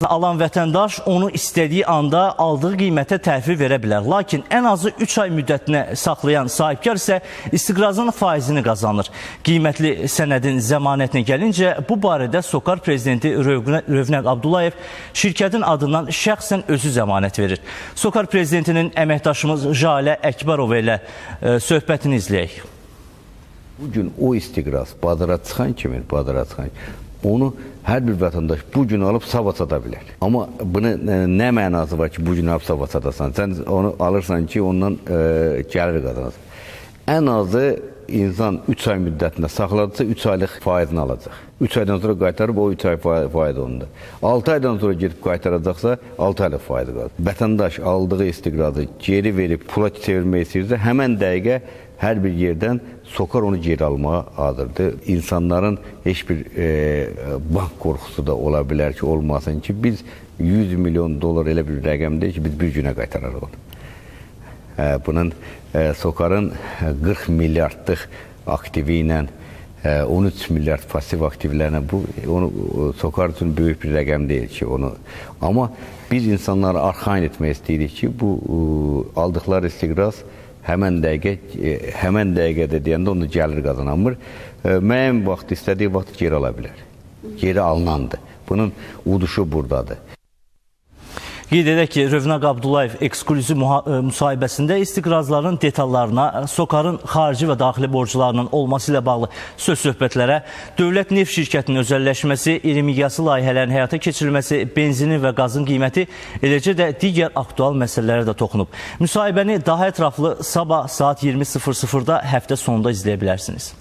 Alan vətəndaş onu istədiyi anda aldığı qiymətə təhvil verə bilər. Lakin ən azı 3 ay müddətinə saxlayan sahibkar isə istiqrazın faizini qazanır. Qiymətli sənədin zəmanətinə gəlincə, bu barədə SOCAR prezidenti Rövnəq Abdullayev şirkətin adından şəxsən özü zəmanət verir. SOCAR prezidentinin əməkdaşımız Jalə Əkbərova ilə söhbətini izləyək. Bugün o istiqraz bazara çıxan kimi, onu hər bir vətəndaş bu gün alıb sabah sata bilər. Amma bunu nə mənası var ki, bu gün alıb sabah satasan? Sən onu alırsan ki, ondan gəlir qazanasan. Ən azı insan 3 ay müddətində saxladısa 3 aylıq faizini alacaq. 3 aydan sonra qaytarıb o 3 ay faiz onundur. 6 aydan sonra gedib qaytaracaqsa 6 aylıq faizi qalır. Vətəndaş aldığı istiqrazı geri verib pula çevirmək istəyirsə, həmən dəqiqə hər bir yerdən SOCAR onu geri almağa hazırdır. İnsanların heç bir bank qorxusu da ola bilər ki, olmasın ki, biz 100 milyon dolar elə bir rəqəm deyil ki, biz bir günə qaytararıq onu. Bunun SOCAR-ın 40 milyardlıq aktivi ilə 13 milyard pasiv aktivlərlə bu onu SOCAR üçün böyük bir rəqəm deyil ki, onu. Amma biz insanları arxayın etmək istəyirik ki, bu aldıqları istiqraz həmən dəqiqədə deyəndə onu gəlir qazanamır. Müəyyən vaxt, istədiyi vaxt geri ala bilər. Geri alınandır. Bunun uduşu buradadır. Qeyd edək ki, Rövnəq Abdullayev eksklüziv müsahibəsində istiqrazların detallarına, SOCAR-ın xarici və daxili borclarının olması ilə bağlı söz-söhbətlərə, dövlət neft şirkətinin özəlləşməsi, iri miqyaslı layihələrin həyata keçirilməsi, benzinin və qazın qiyməti, eləcə də digər aktual məsələlərə də toxunub. Müsahibəni daha ətraflı sabah saat 20:00-da həftə sonunda izləyə bilərsiniz.